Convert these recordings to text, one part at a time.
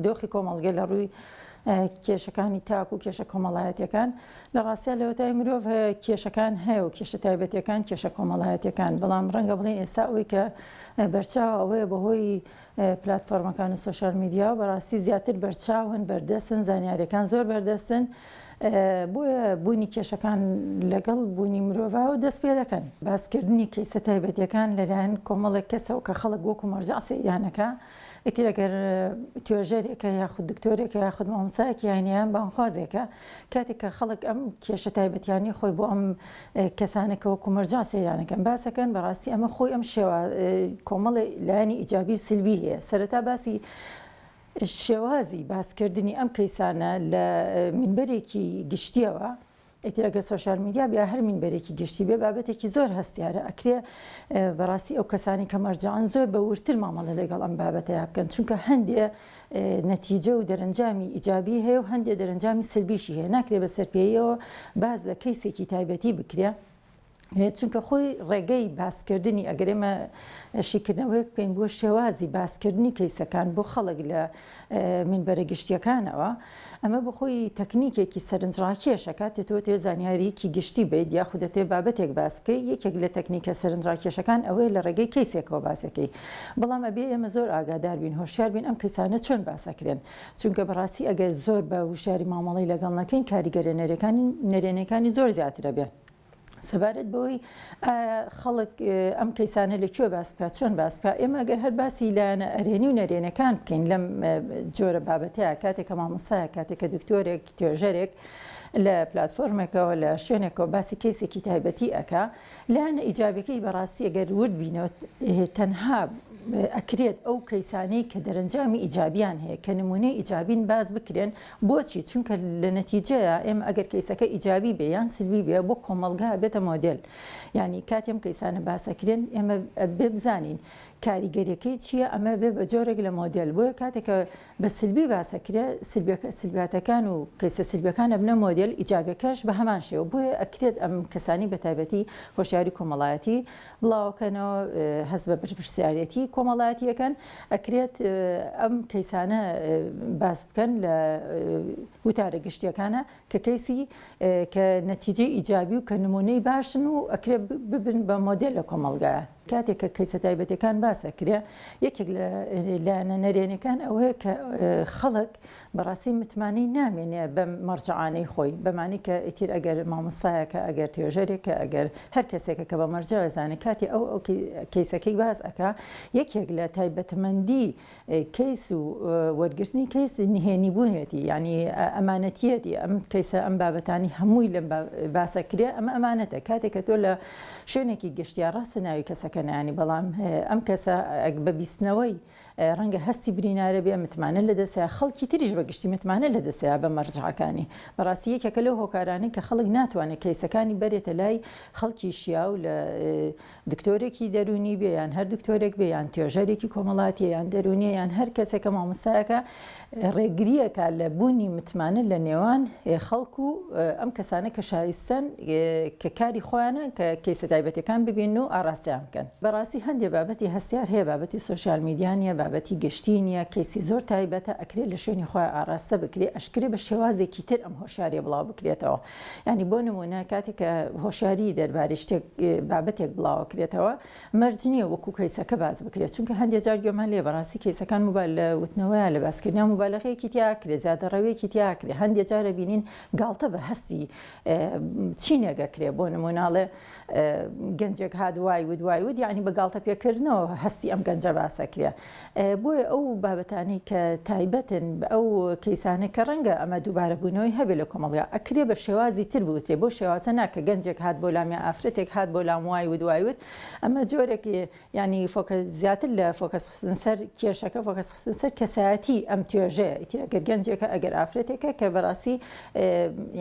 دۆخی کۆمەڵگە لە ڕووی کێشەکانی تاک و کێشە کۆمەڵایەتیەکان لە ڕاستیا لەوەتای مرۆڤ هەیە کێشەکان هەیە و کێشە تایبەتیەکان کێشە کۆمەڵایەتیەکان بەڵام ڕەنگە بڵێین ئێستا ئەوەی کە بەرچاوە ئەوەیە بەهۆی پلاتفۆرمەکان و سۆشیال میدیا بەڕاستی زیاتر بەرچاون بەردەستن زانیاریەکان زۆر بەردەستن بۆیە بوونی کێشەکان لەگەڵ بوونی مرۆڤەوە دەست پێ دەکەن. باسکردنی کەیسە تایبەتیەکان لەلایەن کۆمەڵێک کەسەوە کە خەڵک وەکو مەرجەع سەیریانەکا ئیتر ئەگەر توێژەرێکە یاخود دکتۆرێکە یاخود مامۆستایەکی یان یان بانگخوازێکە کاتێک کە خەڵک ئەم کێشە تایبەتیانی خۆی بۆ ئەم کەسانە کە وەکو مەرجەع سەیریانەکەن باسەکەن بەڕاستی ئەمە خۆی ئەم شێوە کۆمەڵێ لایەنی ئیجابی و سلبی هەیە سەرەتا باسی شێوازی باسکردنی ئەم کەیسانە لە مینبەرێکی گشتیەوە ئیتر ئەگەر سۆشیال میدیا بێ هەر مینبەرێکی گشتی بێ بابەتێکی زۆر هەستیارە ئەکرێ بەڕاستی ئەو کەسانی کە مەرجەعن زۆر بە وردتر مامەڵە لەگەڵ ئەم بابەتەیا بکەن چونکە هەندێ نەتیجە و دەرەنجامی ئیجابی هەیە و هەندێ دەرەنجامی سلبیشی هەیە ناکرێ بە سەرپێیەوە باس لە کەیسێکی تایبەتی بکرێ چونکە خۆی ڕێگەی باسکردنی ئەگەر ئێمە شیکردنەوەیەک بکەین بۆ شێوازی باسکردنی کەیسەکان بۆ خەڵک لە مینبەرە گشتیەکانەوە ئەمە بەخۆی تەکنیکێکی سەرنجڕاکێشە کاتێ تۆ تێ زانیاریکی گشتی بیت یاخود دەتێ بابەتێک باس بکەی یەکێک لە تەکنیکە سەرنجڕاکێشەکان ئەوەیە لە ڕێگەی کەیسێکەوە باسەکەی بەڵام ئەبێ ئێمە زۆر ئاگادار بین هۆشیار بین ئەم کەیسانە چۆن باسەکرێن چونکە بەڕاستی ئەگەر زۆر بە وشیاری مامەڵەی لەگەڵ نەکەین کاریگەریە نەرێکانی نەرێنەکانی زۆر زیاترە بێ. سەبارەت بەوەی ئایا خەڵک ئەم کەیسانە لە کوێ باس بکات چۆن باس بکات ئێمە گەر هەر باسی لایەنە ئەرێنی و نەرێنەکان بکەین لەم جۆرە بابەتەیە کاتێک کە مامۆستایە کاتێک کە دکتۆرێک توێژەرێک لە پلتفۆرمێکەوە لە شوێنێکەوە باسی کەیسێکی تایبەتی ئەکا لایەنە ئیجابەکەی بەڕاستی ئەگەر ورد بینەوە تەنها ئەکرێت ئەو کەیسانەی کە دەرەنجامی ئیجابیان هەیە کە نمونەی ئیجابین باس بکرێن بۆچی؟ چونکە لە نەتیجەیا ئێمە ئەگەر کەیسەکە ئیجابی بێ یان سلبی بێ بۆ کۆمەڵگا ئەبێتە مۆدێل. یانی کاتێ ئەم کەیسانە باس ئەکرێن ئێمە ئەبێ بزانین کاریگەریەکەی چییە ئەمە بێ بە جۆرێک لە مۆدێل بۆیە کاتێک کە بە سلبی باس ئەکرێ سلبیەکە سلبیاتەکان و کەیسە سلبیەکان ئەبنە مۆدێل ئیجابیەکەش بە هەمان شێوە بۆیە ئەکرێت ئەم کەسانی بە تایبەتی هۆشیاری کۆمەڵایەتی بڵاوەکەنەوە هەست بە بەرپرسیارێتی کۆمەڵایەتی ئەکەن ئەکرێت ئەم کەیسانە باس بکەن لە وتارە گشتیەکانە کە کەیسی کە نەتیجەی ئیجابی و کە نمونەی باشن و ئەکرێ ببن بە مۆدێل لە کۆمەڵگایە کاتێک کە کەیسە تایبەتەکان باس ئەکرێ یەکێک لە لایەنە نەرێنەکان ئەوەیە کە خەڵک بەڕاستی متمانەی نامێنێ بەم مەرجەعانەی خۆی، بەمانەی کە ئیتر ئەگەر مامۆستایەکە، ئەگەر توێژەرێکە، ئەگەر هەر کەسێکە کە بە مەرجەع ئەزانێ کاتێ ئەو ئەو کەیسەکەی باس ئەکا، یەکێک لە تایبەتمەندی کەیس و وەرگرتنی کەیس نهێنی بوونیەتی، یانی ئەمانەتیەتی، ئەم کەیسە ئەم بابەتانی هەمووی لەم باسە کرێ ئەمە ئەمانەتە، کاتێک کە تۆ لە شوێنێکی گشتیا ڕاستە ناوی کەسەکە نایەنی بەڵام ئەم کەسە بە بیستنەوەی ڕەنگە هەستی برینارە بێ متمانە لەدەستیا خەڵکی تریش بە گشتی متمانە لەدەستیا بە مەرجەعەکانی بەڕاستی یەکێکە لەو هۆکارانەی کە خەڵک ناتوانێت کەیسەکانی بەرێتە لای خەڵکی شیاو لە دکتۆرێکی دەروونی بێ یان هەر دکتۆرێک بێ یان توێژەرێکی کۆمەڵاتیە یان دەروونیە یان هەر کەسێکە مامۆستایەکە ڕێگریەکە لە بوونی متمانە لە نێوان خەڵک و ئەم کەسانە کە شایستەن کە کاری خۆیانە کە کەیسە تایبەتەکان ببین و ئاراستەیان بکەن. بەڕاستی هەندێ بابەتی هەستیار هەیە بابەتی سۆشیال میدیا نیە بابەتی گشتی نیە کەیسی زۆر تایبەتە ئەکرێ لە شوێنی خۆیا ئاراستە بکرێ ئەشکرێ بە شێوازێکی تر ئەم هۆشیاریە بڵاو بکرێتەوە یانی بۆ نمونە کاتێک کە هۆشیاری دەربارەی شتێک بابەتێک بڵاوەکرێتەوە مەرج نیە وەکو کەیسەکە باس بکرێت چونکە هەندێ جار گوێمان لێ بەڕاستی کەیسەکان موبا لە وتنەوەیان لە باسکردنیان موبالەغەیەکی تیا ئەکرێ زیادەڕەویەکی تیا ئەکرێ هەندێ جار ئەبینین گاڵتە بە هەستی چینێک ئەکرێ بۆ نمونە ئەڵێ گەنجێک هات وای وت وای وت یعنی بە گاڵتە پێکردنەوە هەستی ئەم گەنجە باسەکرێ بۆیە ئەو بابەتانەی کە تایبەتن ئەو کەیسانە کە ڕەنگە ئەمە دووبارە بوونەوەی هەبێ لە کۆمەڵگا ئەکرێ بە شێوازی تر بوترێ بۆ شێوازە نا کە گەنجێک هات بۆ لام یا ئافرەتێک هات بۆ لام وای وت وای وت ئەمە جۆرێک یعنی focus زیاتر لە focus خستن سەر کێشەکە focus خستن سەر کەسایەتی ئەم توێژەیە ئیتر ئەگەر گەنجێکە ئەگەر ئافرەتێکە کە بەڕاستی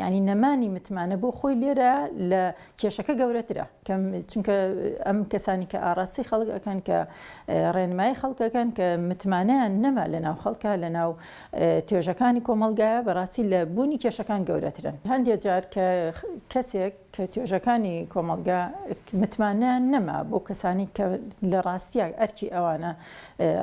یعنی نەمانی متمانە بۆ خۆی لێرە لە کێشەکە گەورەترە کەم چونکە ئەم کەسانی. کەسانی کە ئاڕاستەی خەڵک ئەکەن کە ڕێنمایی خەڵک ئەکەن کە متمانەیان نەما لە ناو خەڵکا لە ناو توێژەکانی کۆمەڵگایە بەڕاستی لە بوونی کێشەکان گەورەترن. هەندێ جار کە کەسێک کە توێژەکانی کۆمەڵگا متمانەیان نەما بۆ کەسانی کە لە ڕاستیا ئەرکی ئەوانە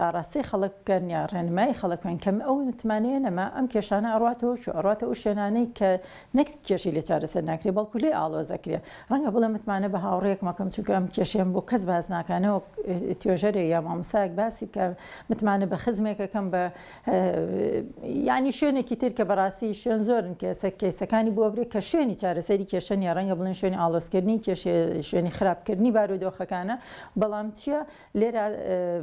ئاڕاستەی خەڵک بکەن یا ڕێنمایی خەڵک بکەن کە ئەو متمانەیە نەما ئەم کێشانە ئەڕواتەوە کوێ ئەڕواتە ئەو شوێنانەی کە نەک کێشەی لێ چارەسەر ناکرێ بەڵکو لێ ئاڵۆز ئەکرێ ڕەنگە بڵێ متمانە بە هاوڕێیەکم ئەکەم چونکە ئەم کێشەیەم بۆ کەس باس ناکا نەوەک توێژەرێ یا مامۆستایەک باسی بکا متمانە بە خزمێک ئەکەم بە یانی شوێنێکی تر کە بەڕاستی شوێن زۆرن کە ئێستا کەیسەکانی بۆ برێ کە شوێنی چارەسەری کێشە نیە ڕەنگە بڵێن شوێنی ئاڵۆزکردنی کێشە شوێنی خراپکردنی بارودۆخەکانە بەڵام چییە لێرە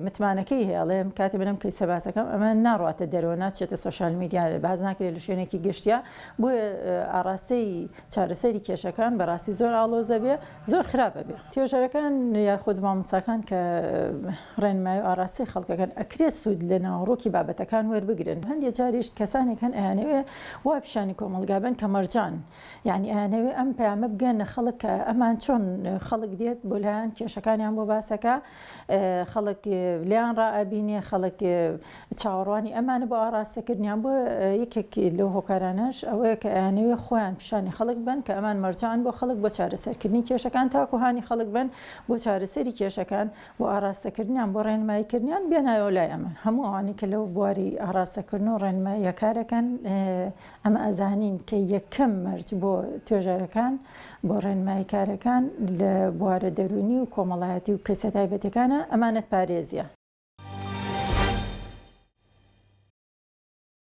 متمانەکەی هەیە ئەڵێم کاتێ من ئەم کەیسە باسەکەم ئەمە ناڕواتە دەرەوە ناچێتە سۆشیال میدیا باس ناکرێت لە شوێنێکی گشتیا بۆیە ئاڕاستەی چارەسەری کێشەکان بەڕاستی زۆر ئاڵۆزە بێ زۆر خراپە بێ توێژەرەکان یاخود مامۆستاکان کە ڕێنمایی و ئاراستەی خەڵکەکەن ئەکرێ سوود لە ناوەڕۆکی بابەتەکان وەربگرن هەندێک جاریش کەسانێک هەن ئەیانەوێ وا پیشانی کۆمەڵگا بەن کە مەرجان یانی ئەیانەوێ ئەم پەیامە بگەنە خەڵک کە ئەمان چۆن خەڵک دێت بۆ لایان کێشەکانیان بۆ باسەکە خەڵک لێیان ڕائەبینێ خەڵک چاوەڕوانی ئەمانە بۆ ئاڕاستەکردنیان بۆ یەکێک لەو هۆکارانەش ئەوەیە کە ئەیانەوێ خۆیان پیشانی خەڵک بن کە ئەمان مەرجان بۆ خەڵک بۆ چارەسەرکردنی کێشەکان تاکو هانی خەڵک بن بۆ چارەسەری کێشەکان بۆ ئاڕاستەکردنیان بۆ ڕێنماییکردنیان بێنایەوە لای ئەمە هەموو ئەوانەی کە لەو بواری ئاڕاستەکردن و ڕێنماییە کارەکەن ئەمە ئەزانین کە یەکەم مەرج بۆ توێژەرەکان بۆ ڕێنماییکارەکان لە بوارە دەروونی و کۆمەڵایەتی و کەیسە تایبەتەکانە ئەمانەت پارێزیە.